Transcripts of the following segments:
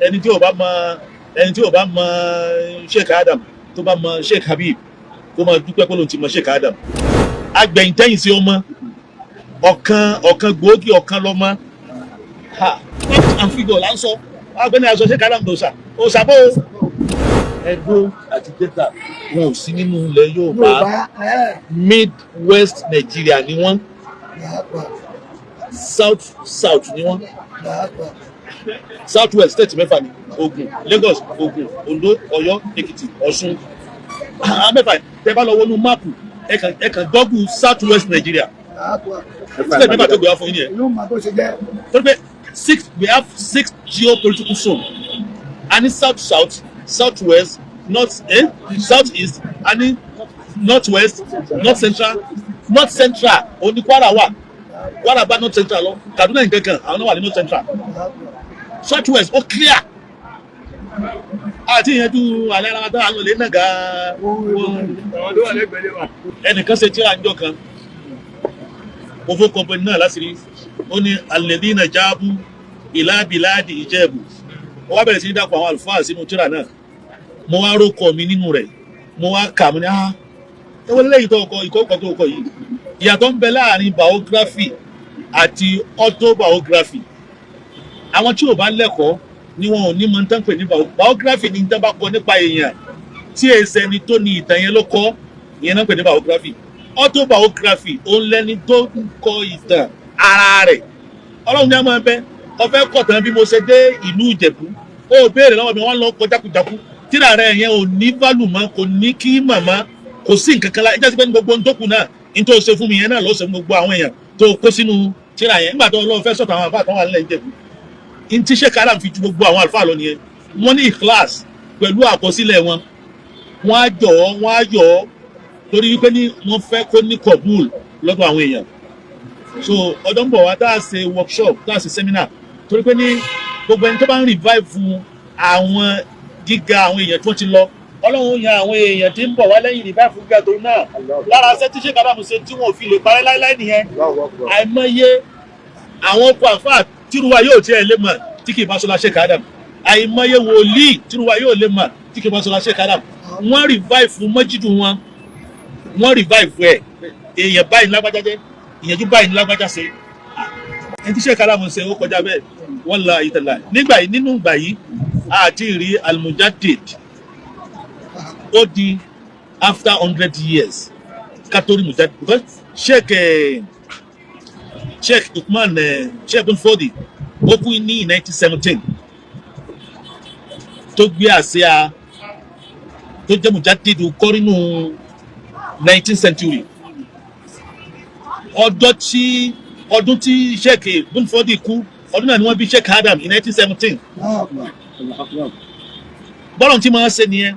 Ẹni tí ò bá mọ, ẹni tí ò bá mọ Sheikh Adam, tó bá mọ Sheikh Habib, kó máa dúpẹ́ pé lóun ti mọ Sheikh Adam. Agbẹ̀yìntẹ́yìn sí ọmọ ọ̀kan ọ̀kan gbòógì ọ̀kan lọ́mọ ha, fact and figure là ń sọ. Agbẹ́ni aṣọ Sheikh Adam dòṣà òṣà bó. Ẹdó àti Delta, wọn ò sí nínú ilẹ̀ Yorùbá. Yorùbá ẹ̀. Mid West Nigeria ni wọ́n, South South ni wọ́n. South West, state mẹ́fà ni: Ògùn, Lagos, Ògùn, Ondo, Ọ̀yọ́, Èkìtì, Ọ̀ṣun. Àwọn mẹ́fà, tẹ́ bá lọ wọnú map, ẹ kàn google South West Nigeria, state mẹ́fà tó gbé wá fún yín nìyẹn. Yóò máa bó ṣe jẹ́. Torí pé six, we have six geopolitical zone. A ní South South, South West, North, South East, a ní North West, North Central. North Central òun ní Kwara wà. Kwara bá North Central lọ, Kaduna nǹkan kan, àwọn náà wà ní North Central. South West ó clear àti ìyẹn tún alẹ́ ara tó àwọn olè náà ga. Àwọn tó wà lẹ́gbẹ̀ẹ́ lé wa. Ẹnìkan ṣe tíra ńjọ́ kan, òfò company náà láṣìírí. Ó ní alladhina jabu ila biladi ìjẹ́bù. Ó wá bẹ̀rẹ̀ sí ní dàpọ̀ àwọn àlùfáà sínú tíra náà. Mo wá rókọ mi nínú rẹ̀, mo wá kà, mo ní, "Ah, ẹ wọlé lẹ́yìn tó ọkọ ìkọ́kọ́ tó kọ yìí." Ìyàtọ̀ ń bẹ láàrin biography àti autobiography. Àwọn tí ò bá lẹ́kọ̀ọ́ ni wọn ò ní mọ tán pè ní biography. Ní tán bá kọ nípa èèyàn tí èsì ẹni tó ní ìtàn yẹn ló kọ, ìyẹn náà pè ní biography. Autobiography, òun lẹni tó ń kọ ìtàn ara rẹ̀. Ọlọ́run ní a máa bẹ ọfẹ́ kọ̀tàn bí mo ṣe dé ìlú Ìjẹ̀bú, ó béèrè lọ́wọ́ mi, wọ́n lọ kọ jákujáku. Tíra rẹ̀ yẹn ò ní value mọ́, kò ní kí màmá, kò sí nǹkan kan la. Ẹ jẹ́ sí pé ní gbogbo ohun tó kù náà, ní tó ṣe fún mi yẹn náà ló ṣe fún gbogbo àwọn èèyàn tó kó sínú tíra yẹn. Nígbà tó Ọlọ́run fẹ́ sọ̀tọ̀ àwọn àfáà tó wà nílẹ̀ Ìjẹ̀bú, ní tí Sheikh Adam fi ju gbogbo àwọn àlùfáà lọ nìyẹn. Wọ́n ní ikhlas pẹ̀lú àkọsílẹ̀ wọn. Wọ́n á jọ̀ ọ́, wọ́n á yọ̀ ọ́, torí wípé ní wọ́n fẹ́ kó ní kọ̀búl lọ́dọ̀ àwọn èèyàn. So ọdún ń bọ̀ wá tá a ṣe workshop, tá a ṣe seminar, torí pé ní gbogbo ẹni tó bá ń revive fún àwọn gíga àwọn èèyàn tí wọ́n ti lọ, Ọlọ́run yan àwọn èèyàn tí ń bọ̀ wá lẹ́yìn revive fún gíga tó náà. Lára ṣẹ́ tí Sheikh Adam ṣe tí wọn ò fi lè parẹ́ láíláí nìyẹn. Àìmọye àwọn ọkọ̀ àfáà tírúwa yóò tiẹ̀ lè mọ̀ tí kì í bá sọlá Sheikh Adam, àìmọye wòlíì tírúwa yóò lè mọ̀ tí kì í bá sọlá Sheikh Adam. Wọ́n revive fún mọ́jídù wọn, wọ́n revive ẹ̀. Èèyàn báyìí ní lágbájá jẹ́, ìyẹn báyìí ní lágbájá ṣe. Ẹni tí Sheikh Adam ṣe, ó kọjá bẹ́ẹ̀. Wọ́n la ìtẹ̀lá nígbà yìí. Nínú ìgbà yìí, àti rí al-Mujaddid. Ó di after 100 years katori Mujaddid, because Sheikh Uthman, Sheikh Bin Fodi, ó kú ní 1917, tó gbé àsíá tó jẹ́ Mujaddid kọ́rínù 19th century. Ọjọ́ tí ọdún tí Sheikh Bin Fodi kú, ọdún náà ni wọ́n bí Sheikh Adam in 1917. Bọ́lọ̀ tí máa ń ṣe nìyẹn.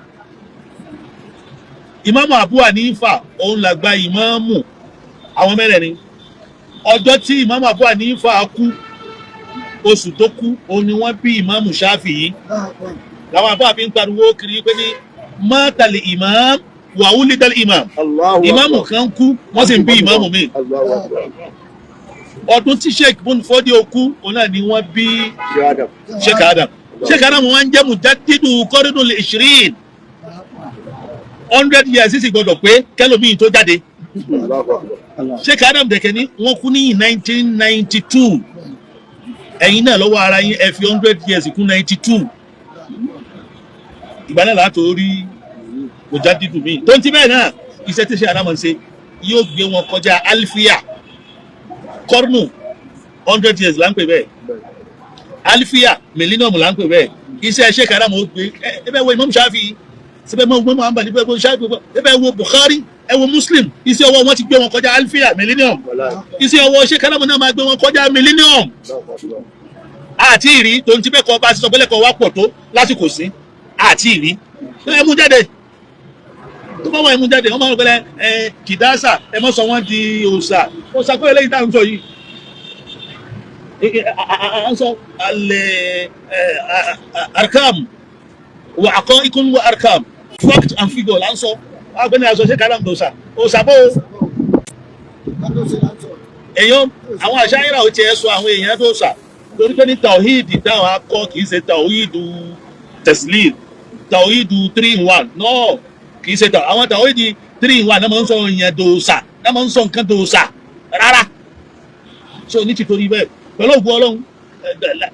Ìmáàmù Abu Hanifa, òun làgbà ìmáàmù àwọn mẹ́rẹ̀ẹ̀rin. Ọjọ́ tí ìmáàmù Abu Hanifa kú, oṣù tó kú, òun ni wọ́n bí Ìmáàmù Shafi'i. Làwọn àbá fi ń pariwo kiri pé ní matal imam wa wulidal imam. Ìmáàmù kan kú, wọ́n sì ń bí ìmáàmù míì. Ọdún tí Sheikh Bun Fodi kú, òun náà ni wọ́n bí Sheikh Adam. Sheikh Adam wọn jẹ́ mujaddidu qarnul ishrin. 100 years sì gbọdọ̀ pé kẹlòmíì tó jáde. Sheikh Adam dẹ̀kẹ́ ní wọ́n kú ní 1992. Ẹ̀yin náà lọ́wọ́ ara yín, ẹ fi 100 years kún 92. Ìgbà náà látò rí mujaddidu míì. Tó ń ti bẹ́ẹ̀ náà, iṣẹ́ tí Sheikh Adam ń ṣe yóò gbé wọn kọjá alifiya. Kọ́rùnù, 100 years là ń pè bẹ́ẹ̀. Alifiya, millennium là ń pè bẹ́ẹ̀. Iṣẹ́ Sheikh Adam ó gbé ẹ bẹ́ẹ̀ wo Imam Shafi síbẹ̀, mọ́ mọ́ Muhammad bẹ́ẹ̀ wo Shafi, ẹ bẹ́ẹ̀ wo Bukhari, ẹ wo Muslim. Iṣẹ́ ọwọ́ wọn ti gbé wọn kọjá alifiya, millennium. Iṣẹ́ ọwọ́ Sheikh Adam náà máa gbé wọn kọjá millennium. Àti ìrí tó ń ti bẹ́ẹ̀ kọ́ bá a ṣe sọ pé lẹ́kọ̀ọ́ wa pọ̀ tó lásìkò sí àti ìrí ẹ mú jáde tó bá wà, ẹ mú jáde. Wọ́n máa ń pẹ́lẹ́ ẹ kìdáṣà, ẹ mọ́ sọ wọ́n di òòṣà. Òòṣà pé eléyìí tá à ń sọ yìí, à ń sọ alẹ́ arkam wa aqa'iqun wa arkam, fact and figure là ń sọ. Agbẹ́ni aṣọ ṣé kàdàm dòṣà òòṣà bó èèyàn àwọn àṣàyíra ò tiẹ̀ sọ àwọn èèyàn tó ṣà. Torí pé ní tàwíìdì táwọn akọ kì í ṣe tàwíìdù tẹ̀sílì, tàwíìdù 3 in 1 no, kì í ṣe àwọn tàwíìdì 3 in 1 náà máa ń sọ ìyẹn dòòsà, náà máa ń sọ nǹkan dòòsà rárá. So ní tìtorí bẹ́ẹ̀ pẹ̀lú ògùn Ọlọ́run,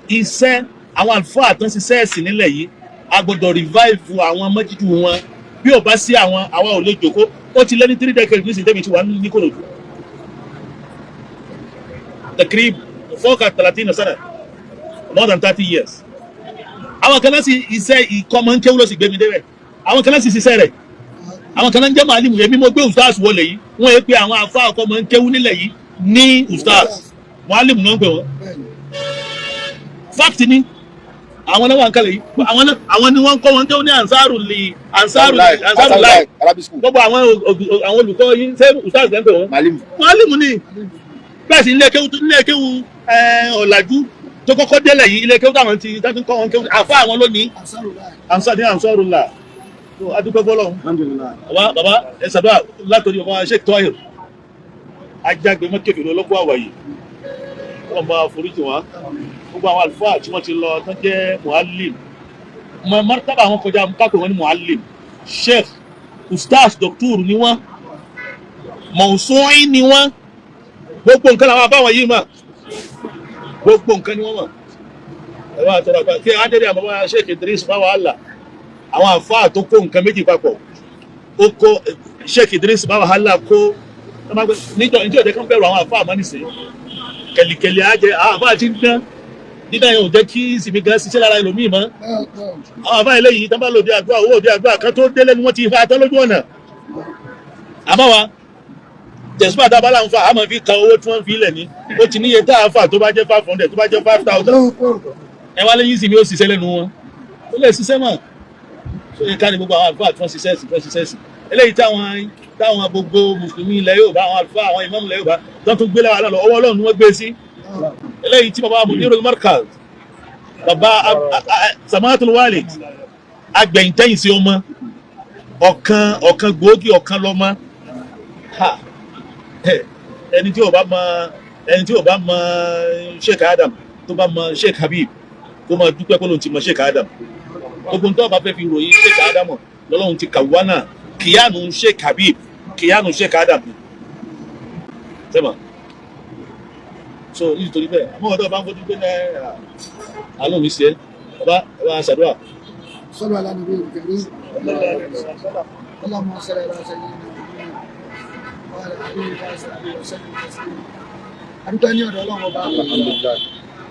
iṣẹ́ àwọn àlùfáà tó ń ṣiṣẹ́ ẹ̀sìn nílẹ̀ yìí, a gbọ́dọ̀ revive àwọn mọ́jídù wọn. Bí ò bá sí àwọn, àwa ò lè jòkó. Ó ti lé ní 3 decades nísìnyí tẹ́mi ti wà ní Ìkòròdú. Takrib fọ́ọ̀kà 30 sana, more than 30 years. Àwọn kan náà sì iṣẹ́ ìkọ́mọ ń kéwú ló sì gbé mi débẹ̀. Àwọn kan náà sì ṣiṣẹ́ rẹ̀. Àwọn kan náà ń jẹ́ màálìmù. Èmi mo gbé ustaz wọlé yìí. Wọ́n yẹ pé àwọn afá ọkọ́mọ ń kéwú nílẹ̀ yìí ní ustaz. Màálìmù náà ń pè wọ́n. Fact ni àwọn náà wà ń kalẹ̀ yìí. Àwọn ni wọ́n kọ́ wọn kéwú ní ansaru li ansaru ansaru lai gbogbo àwọn olùkọ́ yìí ṣé ustaz lẹ́ ń pè wọ́n. Màálìmù ni. Bẹ́ẹ̀ sì ilé kéwú ọ̀làjú tó kọ́kọ́ délẹ̀ yìí, ilé kéwú táwọn ti dájú kọ́ wọn kéwú àfa àwọn lónìí Ansarullah. Tó adúpẹ́ fọlọ́run. Bàbá ẹ ṣàdúrà látòrí bàbá Sheikh Tohir ajágbe mọ́kẹ́fì lọ́kọ́ àwàyè, wọ́n bá foríjì wọn. Gbogbo àwọn àlùfáà tí wọ́n ti lọ tán jẹ́ muallim, martaba àwọn kọjá kápẹ́ wọn ní muallim, sheikh, ustaz, doctor ni wọ́n, mọ̀ọ́sùn ni wọ́n. Gbogbo nǹkan làwọn afáwọn yìí mọ̀, gbogbo nǹkan ni wọ́n mọ̀. Ẹ̀rọ àtọ̀rọ̀ àgbà kí adédè àbábá Sheikh Idris bá wàhálà, àwọn àfáà tó kó nǹkan méjì papọ̀, ó kó Sheikh Idris bá wàhálà kó níjọ níjọ ìjẹ́ kan bẹ̀rù àwọn àfáà mọ́ nìsín. Kẹ̀lìkẹ̀lì àjẹ àwọn àfáà ti ń dán dídá yẹn, ò jẹ́ kí ìsinmi gan ṣiṣẹ́ lára ẹlòmíì mọ́. Àwọn àfáà eléyìí tán bá lòdì àdúrà, owó òdì àdúrà kan tó délé ni wọ́n ti fa tán lójú ọ̀nà. Àmọ́ wa tẹ̀síwá tá a bá láǹfà a máa fi ka owó tí wọ́n fi lẹ̀ ní ó ti níye tá a fà, tó bá jẹ́ 500, tó bá jẹ́ 5,000. Ẹ wá lẹ́yìn sí mi ó ṣiṣẹ́ lẹ́nu wọn, ó lè ṣiṣẹ́ mọ̀. Ṣé yẹ ká ní gbogbo àwọn àlùfáà tí wọ́n ṣiṣẹ́ sí, tí wọ́n ṣiṣẹ́ sí eléyìí, táwọn gbogbo mùsùlùmí ilẹ̀ Yorùbá, àwọn àlùfáà, àwọn ìmáàmù ilẹ̀ Yorùbá tó tún gbé lára lọ, ọwọ́ Ọlọ́run ni wọ́n gbé sí. Eléyìí tí bàbá Mudirul Markaz, bàbá Samatul Walid, agbẹ̀yìntẹ́yìn sí ọmọ ọ̀kan ọ̀kan gbòógì ọ̀kan lọ́mọ. Ẹni tí ò bá mọ, ẹni tí ò bá mọ Sheikh Adam, tó bá mọ Sheikh Habib, kó máa dúpẹ́ kó lóun ti mọ Sheikh Adam. Gbogbo nǹkan bá fẹ́ fi ròyìn Sheikh Adam lọ́lọ́run ti kàwá náà, kìyànù Sheikh Habib, kìyànù Sheikh Adam ni sẹ́mà. So nítorí bẹ́ẹ̀, àmọ́ ọ̀dọ́ bá ń fojú pé ní àánú mi ṣe é, bàbá ẹ bá ṣàdúrà. صلوا على النبي الكريم. اللهم صل على سيدنا محمد وعلى آله وصحبه وسلم تسليما. Adúpẹ́ ní ọ̀dọ̀ Ọlọ́run ọba,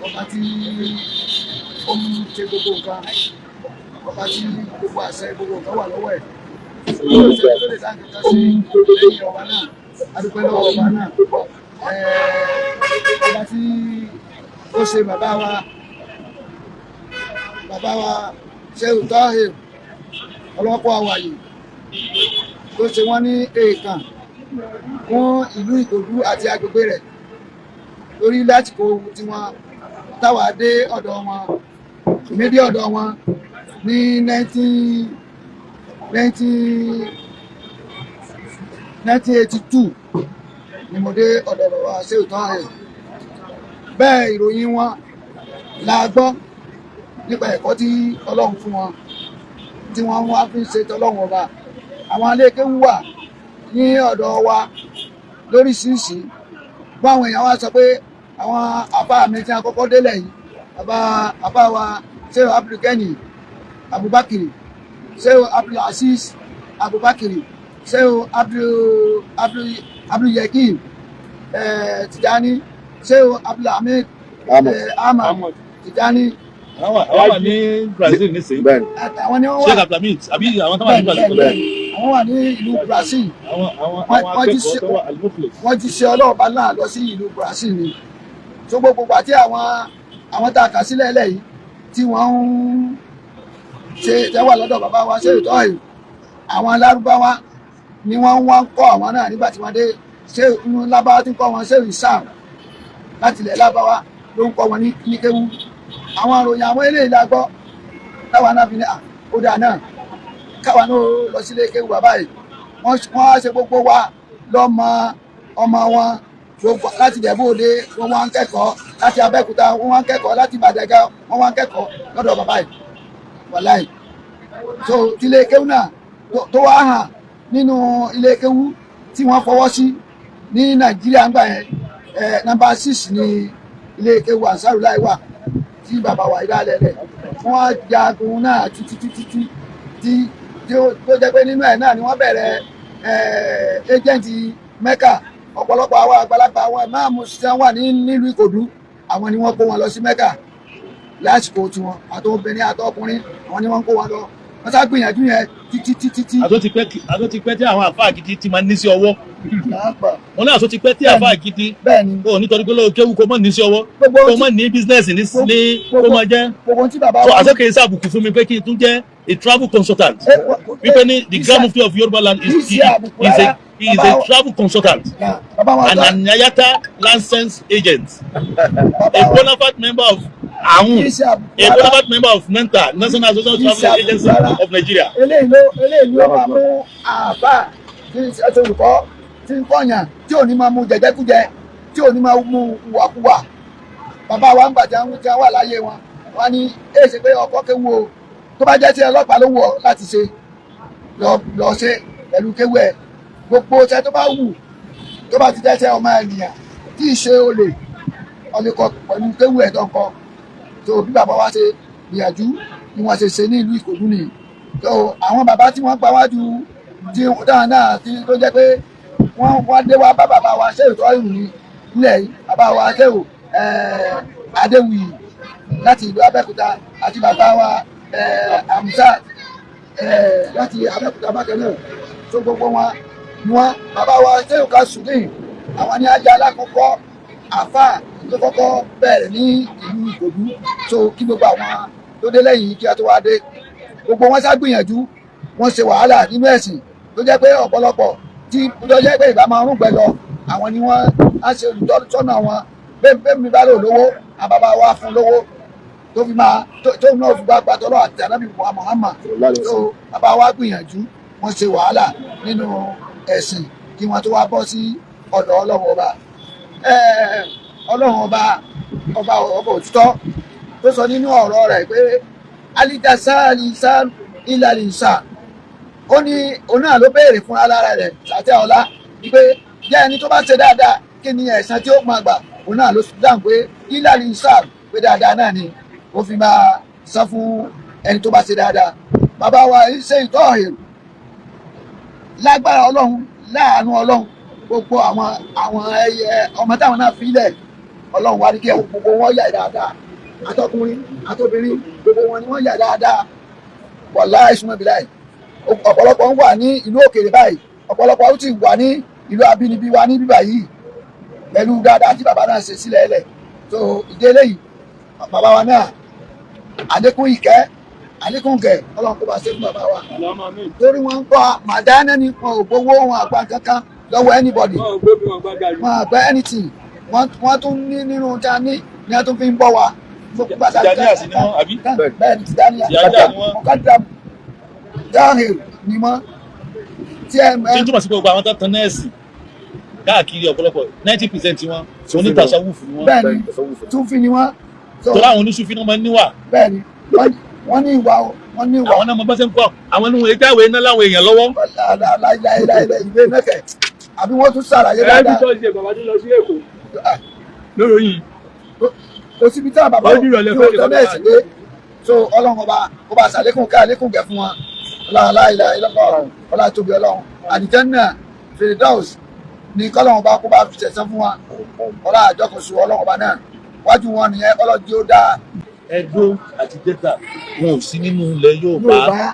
ọba tí ó ń ṣe gbogbo nǹkan, ọba tí gbogbo àṣẹ gbogbo nǹkan wà lọ́wọ́ ẹ̀, ọ̀sẹ̀ tó lè dá nǹkan sí lẹ́yìn ọba náà. Adúpẹ́ lọ́wọ́ ọba náà, ọba tí ó ṣe bàbá wa, bàbá wa Sheikh Tohir ọlọ́pọ̀ àwàyè, tó ṣe wọ́n ní èèkàn fún ìlú Ìkòròdú àti agbègbè rẹ̀. Lórí lásìkò tí wọ́n táwa dé ọ̀dọ̀ wọn, èmi dé ọ̀dọ̀ wọn ní 1982 ni mo dé ọ̀dọ̀ bàbá Sheikh Tohir. Bẹ́ẹ̀ ìròyìn wọn la gbọ́ nípa ẹ̀kọ́ tí Ọlọ́run fún wọn, tí wọ́n wá fi ń ṣe tọ́lọ́run ọba. Àwọn alékéwú wà ní ọ̀dọ̀ wa lóríṣiríṣi. Báwọn èèyàn wá sọ pé àwọn àfáà mi tí a kọ́kọ́ délẹ̀ yìí, bàbá àfáà wa Sheikh Abdulgani Abubakar, Sheikh Abdulaziz Abubakar, Sheikh Abdul Abdul Abdulyakin Tijani, Sheikh Abdulhamid Ahmad Tijani. Àwọn wà ní Brazil nísìnyí. Àwọn ni wọ́n wà. Sheikh Abdulhamid àbí àwọn tó wà ní Brazil. Àwọn wà ní ìlú Brazil. Àwọn akẹ́kọ̀ọ́ tó wà Al-Muflis. Wọ́n ti ṣe ọlọ́ọ̀bá náà lọ sí ìlú Brazil ni. Tó gbogbo àti àwọn tá a kà sílẹ̀ lẹ́yìn tí wọ́n ń ṣe tẹ́wà lọ́dọ̀ bàbá wa ṣe ìtọ́ yìí, àwọn alárúbáwá ni wọ́n wá ń kọ́ àwọn náà nígbà tí wọ́n dé. Ṣé inú lábáwá tí ń kọ́ wọn, ṣé ìsàm láti ilẹ̀ lábáwá ló ń kọ́ wọn ní kéwú. Àwọn àròyìn àwọn eléyìí la gbọ́ táwa náà fi ní ó dáa náà káwa náà lọ sílé kéwú bàbá yìí. Wọ́n á ṣe gbogbo wa lọ́mọ ọmọ wọn. Gbogbo láti Ìjẹ̀bú Òde wọ́n wá ń kẹ́kọ̀ọ́, láti Abẹ́òkúta wọ́n wá ń kẹ́kọ̀ọ́, láti Ìbàdàn wọ́n wá ń kẹ́kọ̀ọ́ lọ́dọ̀ bàbá yìí, wàláì. So ilé kéwú náà tó wá hàn nínú ilé kéwú tí wọ́n fọwọ́ sí ní Nàìjíríà ń gbà yẹn, number 6 ní ilé kéwú Ansarulahi wà tí bàbá wa ìdálẹ̀ rẹ̀. Wọ́n á jagun náà títí títí tí tí ó jẹ́ pé nínú ẹ̀ náà ni wọ́n bẹ̀rẹ̀ agent Mẹ́kà. Ọ̀pọ̀lọpọ̀ àwọn àgbàlagbà àwọn ìmáàmù tí wọ́n wà nílùú Ìkòdú, àwọn ni wọ́n kó wọn lọ sí Mẹ́kà lásìkò tiwọn, àtobìnrin àtọkùnrin àwọn ni wọ́n kó wọn lọ. Wọ́n sá gbìyànjú yẹn títí títí tí. Àtó ti pẹ́ tí àwọn àfáà gidi ti máa ní sí ọwọ́. Wọn náà àtó ti pẹ́ tí àfáà gidi. O nítorí pé lóò kéwu kó mọ̀ ní sí ọwọ́, kó mọ̀ ní bísínẹ́sì ní kó mọ̀ jẹ́. So àtọ́kẹ́ iṣẹ́ àbùkù fún mi pé kí n tún jẹ́ a travel consultant. Wípé ní the Grand Mufti of Yoruba land is a travel consultant and an IATA license agent, a bona fide member of AHUN, a bona fide member of NANTA, National Association of Travel Agency of Nigeria. Eléyìí ló máa mú àbá tí ṣe olùkọ́ tí ń kọ̀yàn tí ò ní máa mú jẹjẹkújẹ, tí ò ní máa mú wàkúwà. Bàbá wa ń gbà tí wọ́n wà láyé wọn, wọ́n ní èyí ṣe pé ọkọ̀ kéwu o, tó bá jẹ́ tí ọlọ́pàá ló wù ọ́ láti ṣe lọ ṣe pẹ̀lú kéwu ẹ̀. Gbogbo iṣẹ́ tó bá wù tó bá ti jẹ́ iṣẹ́ ọmọ ènìyàn tí ì ṣe olè ọlẹ́kọ̀ pẹ̀lú kéwu ẹ̀ tó ń kọ́. Tó bí bàbá wa ṣe gbìyànjú ni wọ́n ṣe ṣe ní ìlú Ìkòdú nìyí. Tó àwọn bàbá tí wọ́n gba wájú tí dáhùn náà tí tó jẹ́ pé wọ́n wá dé wá bá bàbá wa ṣe ìtọ́ ìrù ní ilẹ̀ yìí, bàbá wa ṣe ò Adéwuyì láti ìlú Abẹ́òkúta àti bàbá wa Amusa láti Abẹ́òkúta bákan náà. Tó gbogbo wọn ni wọn bàbá wa ṣe òkà sùdín, àwọn ní ajá alákọ̀ọ́kọ́ àfà tó kọ́kọ́ bẹ̀rẹ̀ ní ìlú Ìkòdú. So kí gbogbo àwọn tó dé lẹ́yìn kí a tó wá dé, gbogbo wọn sá gbìyànjú, wọ́n ṣe wàhálà nínú ẹ̀sìn tó jẹ́ pé ọ̀pọ̀lọpọ̀ tí tó jẹ́ pé ìbá máa ń rúgbẹ́ lọ, àwọn ni wọ́n á ṣe olùtọ́sọ́nà wọn. Bẹ́ẹ̀ mi bá lò lówó, àbàbà wa fún lówó tó fi máa tó náà fi gbàgbà tọ́lọ́ àti ànábì Muhammad. So bàbá wa gbìyànjú, wọ́n ṣe wàhálà nínú ẹ̀sìn kí wọ́n tó wá bọ́ sí ọ̀dọ̀ Ọlọ́run ọba. Ọlọ́run ọba ọba ọba òtítọ́ tó sọ nínú ọ̀rọ̀ rẹ̀ pé alidasa alisa ilalisa, ó ní òun náà ló béèrè fún alára rẹ̀ sàtẹ́ ọlá pé jẹ́ ẹni tó bá ṣe dáadáa kí ni ẹ̀san tí ó máa gbà. Òun náà ló dáhùn pé ilalisa, pé dáadáa náà ni ó fi máa san fún ẹni tó bá ṣe dáadáa. Bàbá wa ṣe ìtọ́ èrò lágbára Ọlọ́run, láàánú Ọlọ́run, gbogbo àwọn ẹyẹ ọmọ táwọn náà filẹ̀ Ọlọ́run wá ní kí gbogbo wọn yà dáadáa, àtọkùnrin àtobìnrin gbogbo wọn ni wọ́n yà dáadáa. Wàláhì súnmọ́ bíláì, ọ̀pọ̀lọpọ̀ ń wà ní ìlú òkèèrè báyìí, ọ̀pọ̀lọpọ̀ ó ti wà ní ìlú abínibí wa ní bíbà yìí pẹ̀lú dáadáa tí bàbá náà ṣe sílẹ̀ ẹlẹ̀. So ìdílé yìí bàbá wa náà àlékún ìkẹ́ àlékún gẹ̀ Ọlọ́run kó bá ṣe fún bàbá wa, torí wọ́n ń kọ́ màdáná ni wọn ò gbowó wọn àgbà kankan lọ́wọ́ anybody, wọn àgbà anything, wọ́n tún ní nínú ta ní ni wọ́n tún fi ń bọ́ wa. Tìjàníyà sí ni wọ́n àbí? Bẹ́ẹ̀ ni Tìjàníyà dáhìr ni wọ́n. Tí ó túmọ̀ sí pé gbogbo àwọn tó tan nẹ́ẹ̀sì káàkiri ọ̀pọ̀lọpọ̀ 90% wọn onítàṣàwùfù ni wọ́n. Bẹ́ẹ̀ ni Súfì ni wọ́n. Torí àwọn oníṣúfì náà máa ń níwà. Bẹ́ẹ̀ ni wọ́n ní ìwà o, wọ́n ní ìwà. Àwọn náà mọ bá ṣe ń kọ́ àwọn oníwọ̀n ìjáwé iná láwọn èèyàn lọ́wọ́. Ìwé mẹ́kẹ̀ àbí wọ́n tún ṣàlàyé dáadáa. Ẹbí tó ṣe bàbá tó lọ sí Èkó lórí yìí. Kò síbi tí àwọn bàbá yóò tọ́ bẹ́ẹ̀ sì dé. So Ọlọ́run ọba kó bá ṣàlékún ká àlékún gẹ̀ fún wọn. Ọlá ọlá tóbi Ọlọ́run. Àlìjánnà Firdaus ní kọ́lọ́run ọba kó bá fi ṣẹ̀san fún wa. Ọlá àjọkọ̀sọ Ọlọ́run ọba náà wájú wọn nìyẹn ọlọ́dí ó dáa. Ẹdó àti Delta wọn ò sí nínú ilẹ̀ Yorùbá,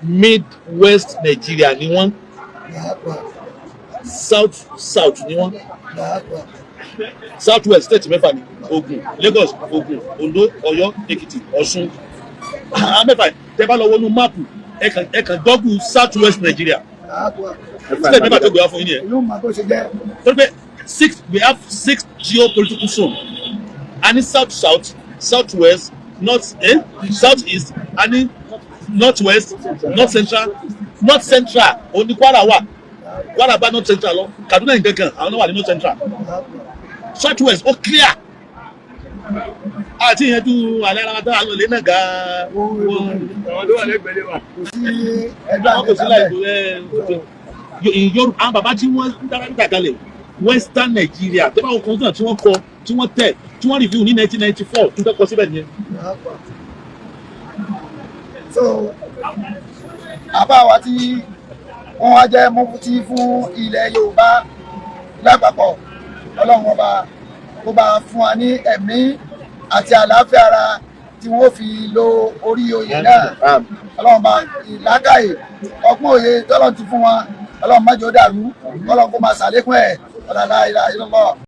Mid-West Nigeria ni wọ́n, South South ni wọ́n, South West state mẹ́fà ni Ògùn, Lagos, Ògùn, Oǹdó, Ọ̀yọ́, Èkìtì, Ọ̀ṣun. Àwọn mẹ́fà tẹ́ bá lọ wọnú máàpù ẹ kàn gọ́gù South West Nigeria state mẹ́fà tó gbé wá fún yín nìyẹn. Torí pé we have 6 geopolitical zones. A ní South South, South West, North, South East, a ní North West, North Central, North Central òní Kwara wà, Kwara bá North Central lọ, Kaduna nǹkan kan àwọn náà wà ní North Central. South West ó clear. Àti ìyẹn ju alẹ́ ara tá a lọ lé náà ga Àwọn tó wà lẹ́gbẹ̀ẹ́ lé wa. Kò sí ẹgbẹ́ àwọn kò sí àgbẹ̀ta láì bẹ́ẹ̀. Yorùbá, àwọn bàbá tí wọ́n ń dára níta kalẹ̀ Western Nigeria tó bá wọn kọ́ tí wọ́n kọ, tí wọ́n tẹ̀, tí wọ́n review ní 1994 tó ń kọ síbẹ̀ nìyẹn. So àbá wa tí wọ́n wá jẹ́ mufti fún ilẹ̀ Yorùbá lápapọ̀, Ọlọ́run ọba kó bá fún wa ní ẹ̀mí àti àlàáfíà ara tí wọ́n fi lo orí oyè náà. Ọlọ́run bá ìlàkàyè, ọgbọ́n, òye tọ́lọ́run ti fún wọn, Ọlọ́run má jẹ́ ó dàrú. Ọlọ́run kó máa ṣàlékún ẹ̀. Ọ̀làlá ìlà ìlọ́lọ́.